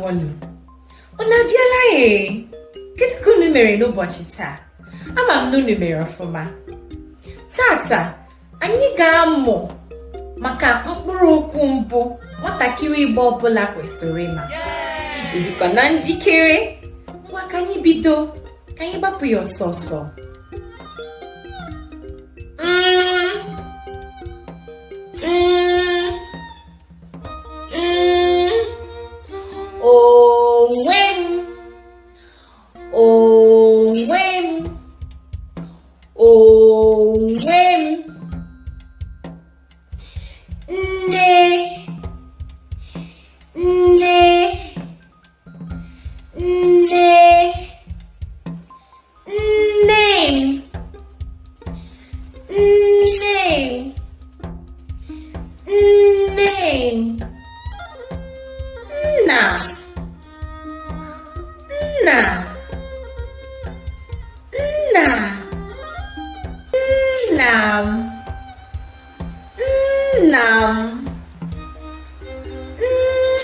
Ndewonụ. Unu abịala ee? Kedu ka unu mere n'ụbọchị taa? Ama m na unu mere ọfụma. Tata, anyị ga-amụ maka mkpụrụ okwu mbụ nwatakịrị Igbo ọbụla kwesịrị ịma. Ị dịkwa na njikere? Ngwa ka anyị bido, ka anyị gbapụ ya ọsọ ọsọ. Mm. Mm. Onwe m, onwe m, onwe m. Nne, nne, nne, nne m, nne m, nne m. Nna, nna, nna, nna m, nna m,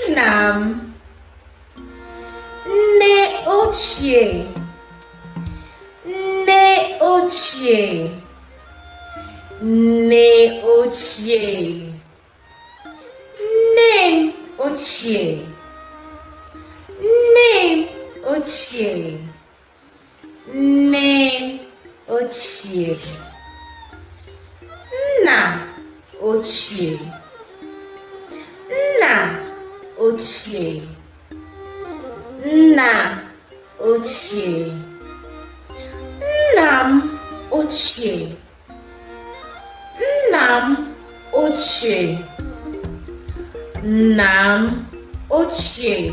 nna m. Nne ochie, nne ochie, nne ochie, nne m ochie, nne m ochie, nne m ochie. Nna ochie, nna ochie, nna ochie, nna m ochie, nna m ochie, nna m ochie.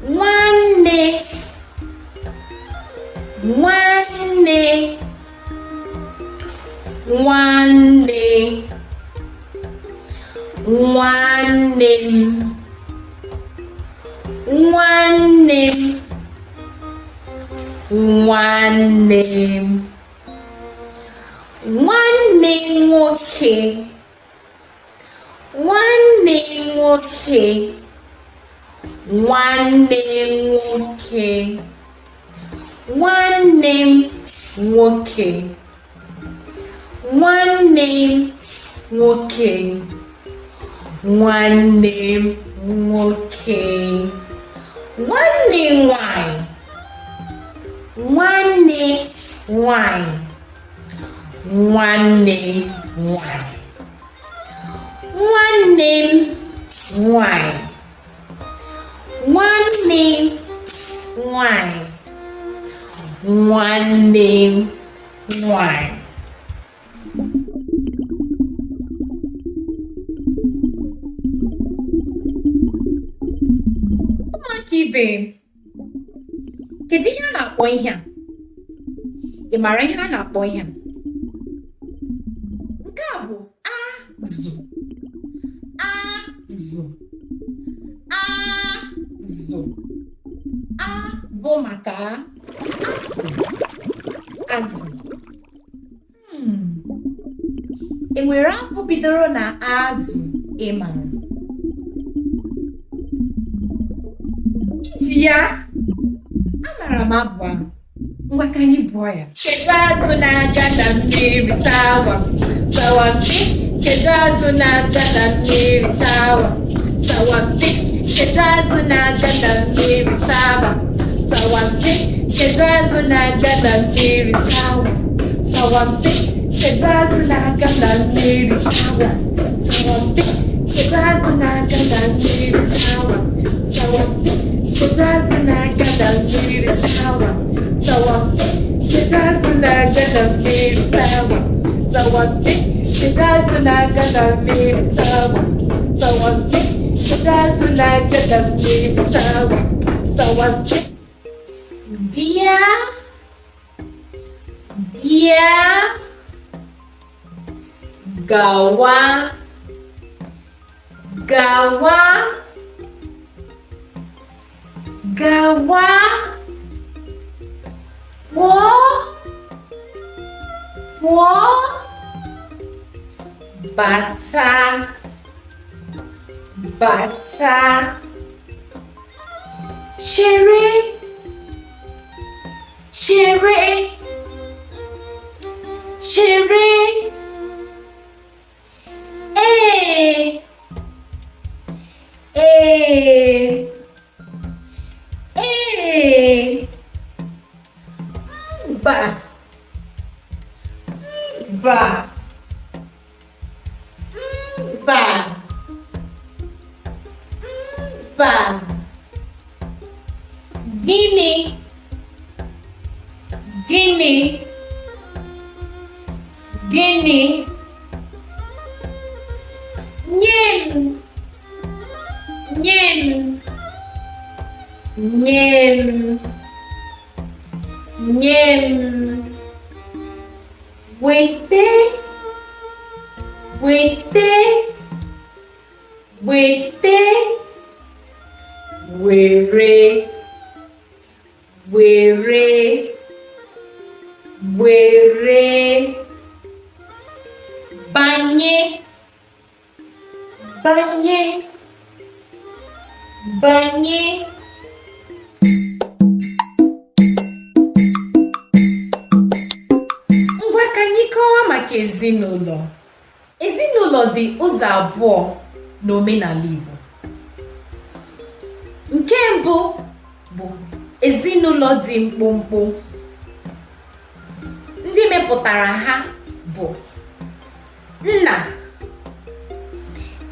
Nwanne, nwanne, nwanne, nwanne m, nwanne m, nwanne m. Nwanne nwoke, nwanne nwoke, nwanne nwoke, nwanne m nwoke, nwanne m nwoke, nwanne m nwoke. Nwanne nwanyị, nwanne nwanyị, nwanne nwanyị, nwanne m nwanyị, nwanne m nwanyị, nwanne m nwanyị. Ụmụaka ibe m, kedu ihe a na-akpọ ihe a? Ị maara ihe a na-akpọ ihe a? Nke a bụ azụ, azụ, azụ. A bụ maka azụ, azụ. E nwere abụ bidoro na azụ ị maara? Iji ya, amaara m abụ ahụ. Ngwa ka anyị bụọ ya. Kedu azụ na-aga na mmiri sawa sawa mpi? Kedu azụ na-aga na mmiri sawa sawa mpi? Kedu azụ na-aga na mmiri sawa sawa mpi? Kedu azụ na-aga na mmiri sawa sawa mpi? Kedu azụ na-aga na mmiri sawa sawa mpi? Kedu azụ na-aga na mmiri sawa sawa mpi? Kedu azụ na-aga na mmiri sawa sawa mpi? Kedu azụ na-aga na mmiri sawa sawa mpi? Kedu azụ na-aga na mmiri sawa sawa mpi? Kedu azụ na-aga na mmiri sawa sawa mpi? Bịa, bịa, gawa, gawa, gawa, pụọ, pụọ, bata, bata. Chere, chere, chere. Ee, ee, ee. Mba, mba, mba, mba. Gịnị, gịnị, gịnị? Nye m, nye m, nye m, nye m. Wete, wete, wete. Were, were, were. Banye, banye, banye. Ngwa, ka anyị kọwaa maka ezinụlọ. Ezinụlọ dị ụzọ abụọ n'omenala Igbo. Nke mbụ bụ ezinụlọ dị mkpụmkpụ. Ndị mepụtara ha bụ nna,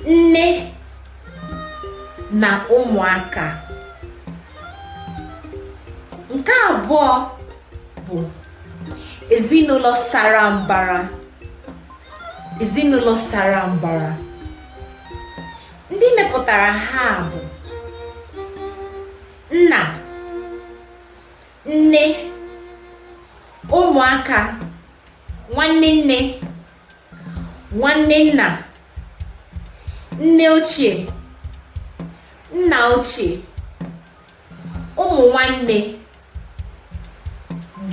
nne na ụmụaka. Nke abụọ bụ ezinụlọ sara mbara. Ezinụlọ sara mbara, ndị mepụtara ha bụ nna, nne, ụmụaka, nwanne nne, nwanne nna, nne ochie, nna ochie, ụmụ nwanne,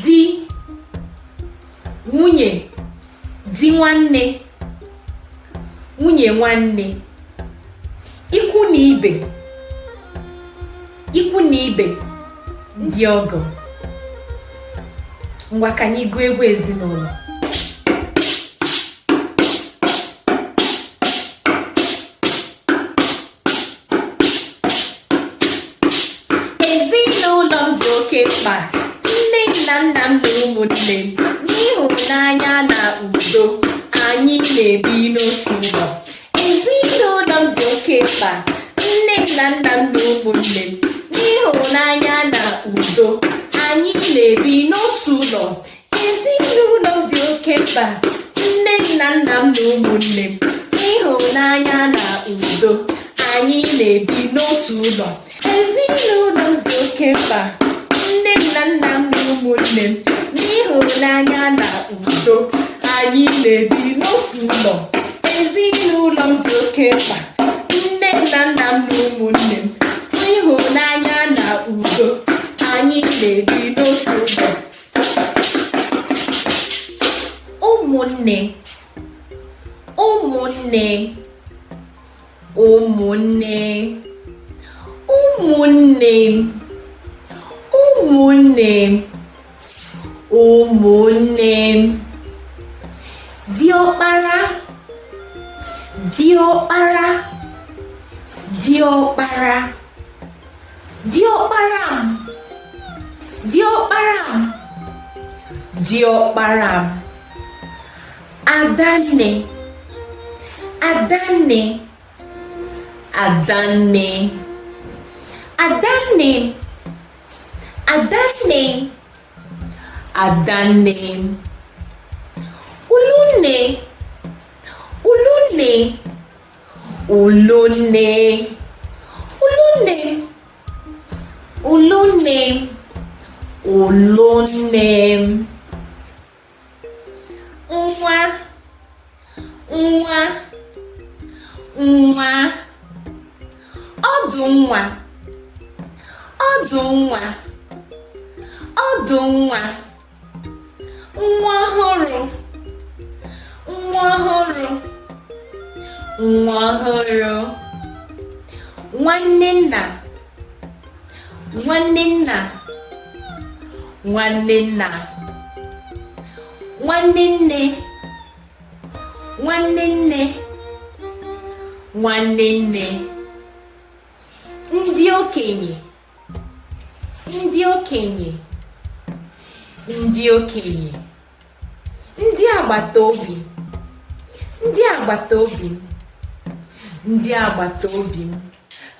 di, nwunye, di nwanne, nwunye nwanne, ikwu na ibe, ikwu na ibe, ndị ọgọ. Ngwa, ka anyị gụọ egwu ezinụlọ. Ezinụlọ m dị oke mkpa, nne na nna m na ụmụnne m. N'ịhụnanya na udo, anyị na-ebi n'otu ụlọ. Ezinụlọ m dị oke mkpa, nne na nna m na ụmụnne m. N'ịhụnanya na udo, anyị na-ebi n'otu ụlọ. Ezinụlọ m dị oke mkpa, nne na nna m na ụmụnne m. N'ịhụnanya na udo, anyị na-ebi n'otu ụlọ. Ezinụlọ m dị oke mkpa, nne na nna m na ụmụnne m. N'ịhụnanya na udo, anyị na-ebi n'otu ụlọ. Ezinụlọ m dị oke mkpa, nne na nna m na ụmụnne m. N'ịhụnanya na udo, anyị na-ebi n'otu ụlọ. Ụmụnne, ụmụnne, ụmụnne, ụmụnne, ụmụnne, ụmụnne. Diọkpara, diọkpara, diọkpara, diọkpara m, diọkpara m, diọkpara m. Adanne, adanne, adanne, adanne, adanne, adanne. Ulunne, ulunne, ulunne, ulunne, ulunne, ulunne. Nwa, nwa, nwa. Ọdụ nwa, ọdụ nwa, ọdụ nwa. Nwa ọhụrụ, nwa ọhụrụ, nwa ọhụrụ. Nwanne nna, Nwanne nna, nwanne nna. Nwanne nne, nwanne nne, nwanne nne. Ndị okenye, ndị okenye, ndị okenye. Ndị agbata obi, ndị agbata obi m, ndị agbata obi m.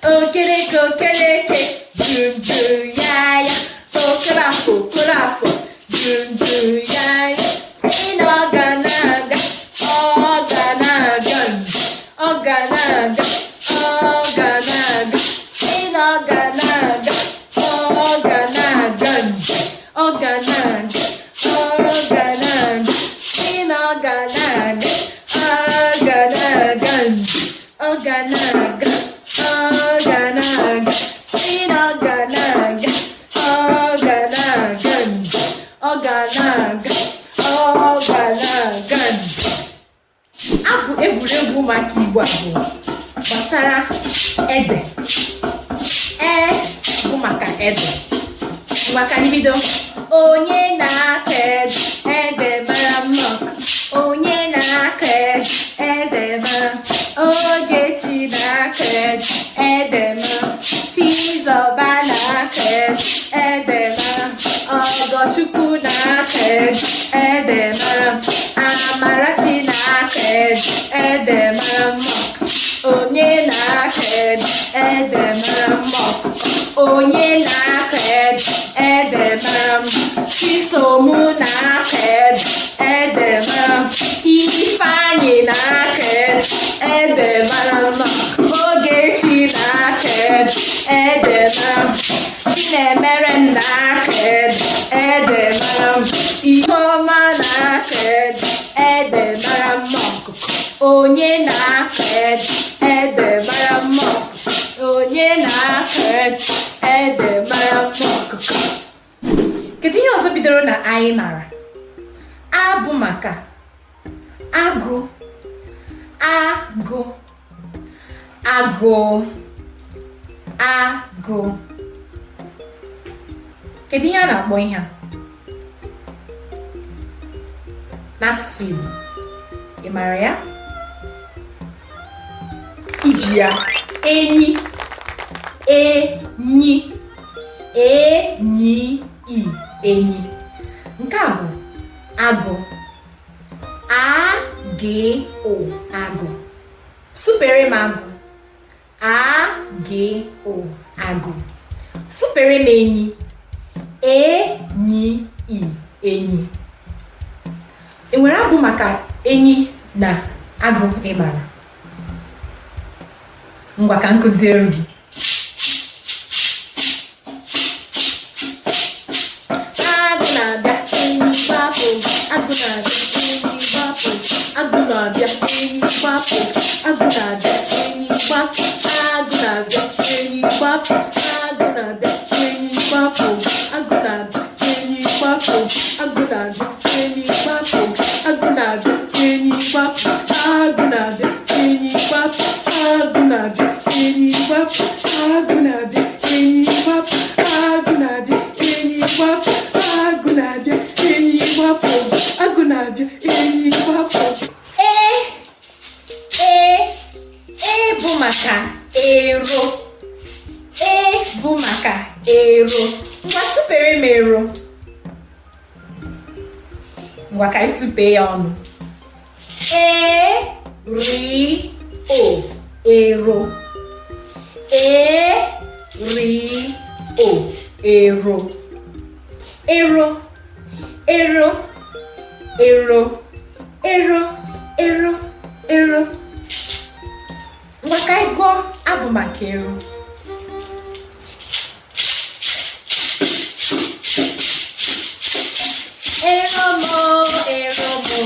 Okereke, okereke, junju ya ya. Okorafọ, okorafọ, junju ya ya. Si na ọ ga na-aga, ọ ga na-aga, ọ ga na-aga, ọ ga na-aga. Si na ọ ga na-aga, ọ ga na-aga, ọ ga na-aga, ọ ga na-aga. Si na ọ ga na-aga, ọ ga na-aga, ọ ga na-aga, ọ ga na-aga. Si na ọ ga na-aga, ọ ga na-aga, ọ ga na-aga, ọ ga na-aga. Abụ egwuregwu ụmụaka Igbo a bụ gbasara ede. E bụ maka ede. Ngwa, ka anyị bido. Onye na-akọ ede? Ede mara mma. Onye na-akọ ede? Ede mara. Ogechi na-akọ ede. Ede mara. Chizọba na-akọ ede. Ede mara. Ọgọchukwu na-akọ ede. Ede mara. Amarachi na-akọ ede. Ede mara mma. Onye na-akọ ede? Ede mara mma. Onye na-akọ ede? Ede mara mma. Chisom na-akọ ede. Ede mara mma. Ifeanyị na-akọ ede. Ede mara mma. Ogechi na-akọ ede. Ede mara mma. Chinemerem na-akọ ede. Ede mara mma. Ihuọma na-akọ ede. Ede mara mma. Ọkụkọ. Onye na-akọ ede? Ede mara mma. Ọkụkọ. Onye na-akọ ede? Ede mara mma. Ọkụkọ. Kedu ihe ọzọ bidoro na anyị mara? A bụ maka agụ, agụ, agụ, agụ. Kedu ihe a na-akpọ ihe a n'asụsụ Igbo? Ị mara ya? Iji ya enyi, enyi, enyi, i, enyi. Nke a bụ agụ. A, g, ụ, agụ. Supere m agụ. A, g, ụ, agụ. Supere m enyi. E, nyi, i, enyi. E nwere abụ maka enyi na agụ ị mara? Ngwa, ka m kụziere gị. Agụ na-abịa, enyi gbapụ. Agụ na-abịa, enyi gbapụ. Agụ na-abịa, enyi gbapụ. Agụ na-abịa, enyi gbapụ. Agụ na-abịa, enyi gbapụ. Agụ na-abịa, enyi gbapụ. Agụ na-abịa, enyi gbapụ. Agụ na-abịa, enyi gbapụ. Agụ na-abịa, enyi gbapụ. Agụ na-abịa, enyi gbapụ. Agụ na-abịa, enyi gbapụ. Agụ na-abịa, enyi gbapụ. Agụ na-abịa, enyi gbapụ. Agụ na-abịa, enyi gbapụ. Agụ na-abịa, enyi gbapụ. E, e, e bụ maka ero. E bụ maka ero. Ngwa, supere m ero. Ngwa, ka anyị supee ya ọnụ. E, ri, o, ero. E, ri, o, ero. Ero, ero, ero, ero, ero, ero. Ngwa, ka anyị gụọ abụ maka ero. Ero mo, ero mo,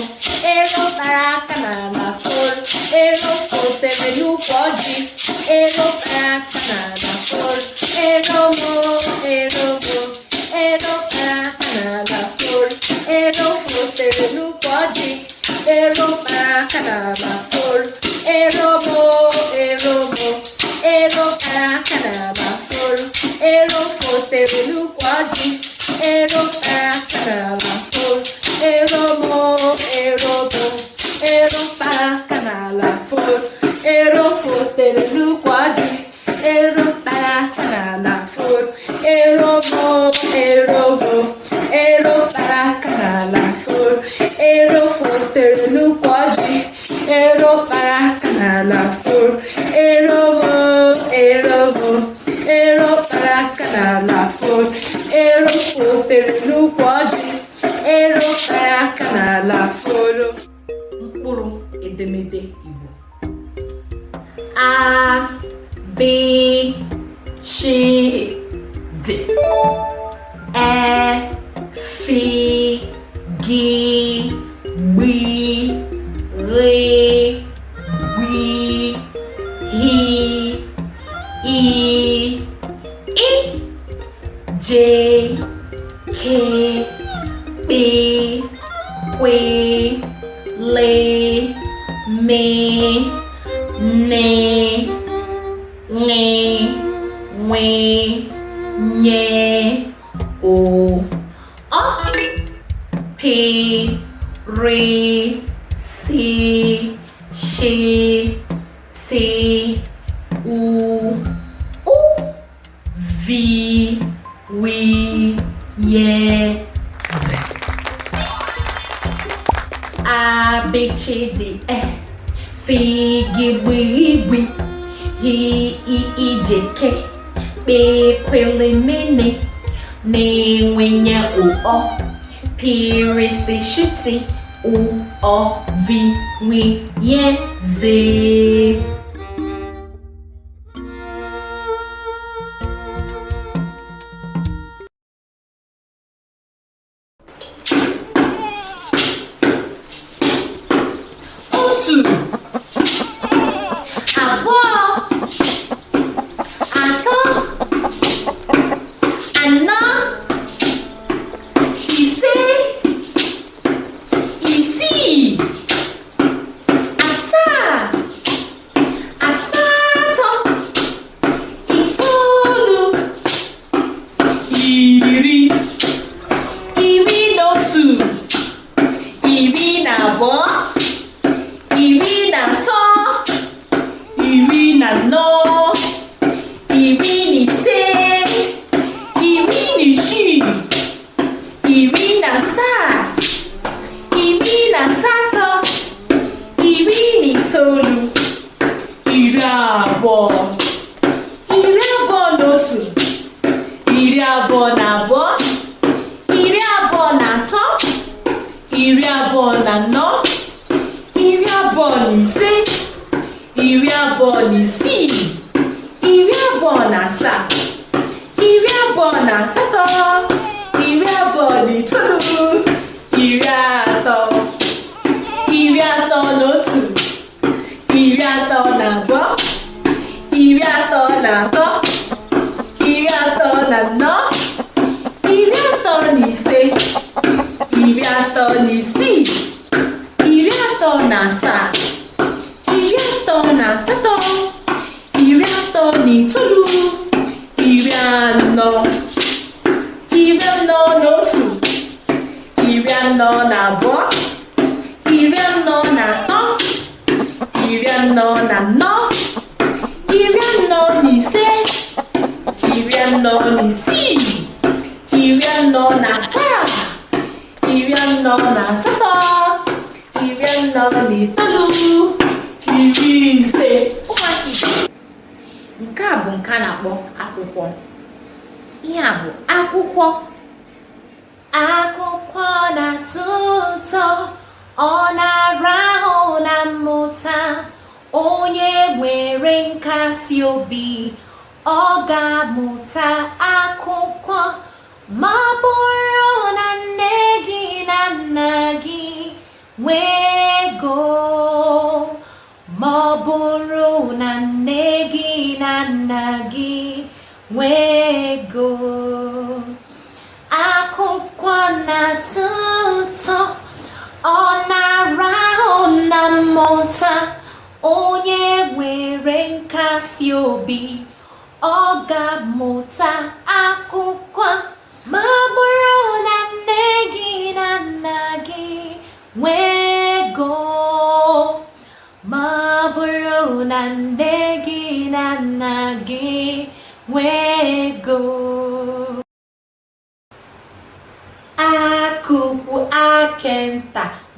ero kpara aka n'ala foro, ero fotere n'ukwu ọjị, ero kpara aka n'ala foro, ero mo, ero mo, ero kpara aka n'ala foro, ero fotere n'ukwu ọjị, ero kpara aka n'ala foro, ero mo, ero mo, ero kpara aka n'ala foro. Ero fotere n'ukwu ọjị. Ero kpara aka n'ala foro. Ero mo, ero bo. Ero kpara aka n'ala foro. Ero fotere n'ukwu ọjị. Ero kpara aka n'ala foro. Ero mo, ero bo. Ero kpara aka n'ala foro. Ero fotere n'ukwu ọjị. Ero kpara aka n'ala foro. Ero mo, ero bo. Ero kpara aka n'ala foro. Ero fotere n'ukwu ọjị. Ero kpara aka n'ala foro. Mkpụrụ edemede Igbo: A, B, C, D, E, F, G, B, R, W, H, I, I, J, K, P, Q, L, M, N, Ṅ, Nw, Ny, O, Ọ, P, R, S, Sh, T, U, U, V, W, Y, Z. A, B, C, D, E, F, G, B, B, H, I, I, J, K, P, Q, L, M, N, N, N, O, Ọ, P, R, S, Sh, T, U, Ọ, V, W, Y, Z. Otu, abụọ, atọ, anọ, ise, isii, asaa, asatọ, itoolu, iri, 11, 12, 13, 14, 15, 16, 17, 18, 19, 20, 21, 22, 23, 24, 25, 26, 27, 28, 29, 30, 31, 32, 33, 34, 35, 36, 37, 38, 39, 40, 41, 42, 43, 44, 45, 46, 47, 48, 49, 50. Ụmụaka Igbo, nke a bụ nke a na-akpọ akwụkwọ. Ihe a bụ akwụkwọ. Akwụkwọ na-atọ ụtọ, ọ na-ara ahụ na mmụta. Onye nwere nkasi obi, ọ ga-amụta akwụkwọ. Ma ọ bụrụ na nne gị na nna gị nwee ego, ma ọ bụrụ na nne gị na nna gị nwee ego. Akwụkwọ na-atọ ụtọ, ọ na-ara ahụ na mmụta. Onye nwere nkasi obi, ọ ga-amụta.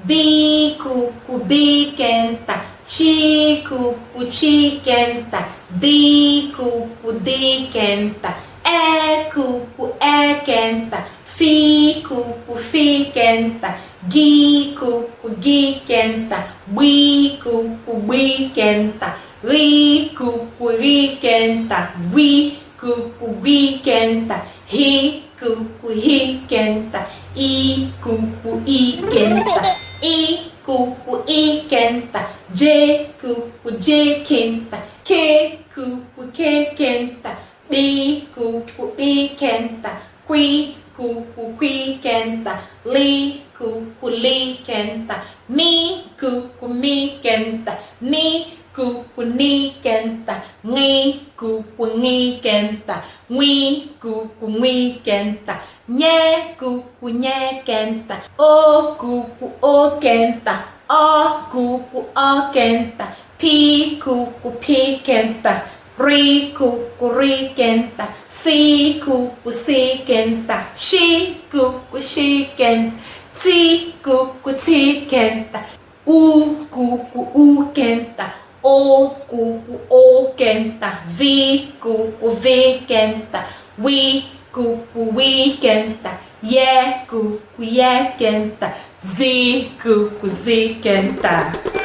B kukwu B kenta, C kukwu C kenta, D kukwu D kenta, E kukwu E kenta, F kukwu F kenta, G kukwu G kenta, Gb kukwu Gb kenta, R kukwu R kenta, Gw kukwu Gw kenta, H kukwu H kenta, I kukwu I kenta, I kukwu I kenta, J kukwu J kenta, K kukwu K kenta, Kp kukwu Kp kenta, Kw kukwu Kw kenta, L kukwu L kenta, M kukwu M kenta, N kukwu N kenta, Ṅ kukwu Ṅ kenta, Nw kukwu Nw kenta, Ny kukwu Ny kenta, O kukwu O kenta, Ọ kukwu Ọ kenta, P kukwu P kenta, R kukwu R kenta, S kukwu S kenta, Sh kukwu Sh kenta, T kukwu T kenta, U kukwu U kenta, O kukwu O kenta, V kukwu V kenta, W kukwu W kenta, Y kukwu Y kenta, Z kukwu Z kenta.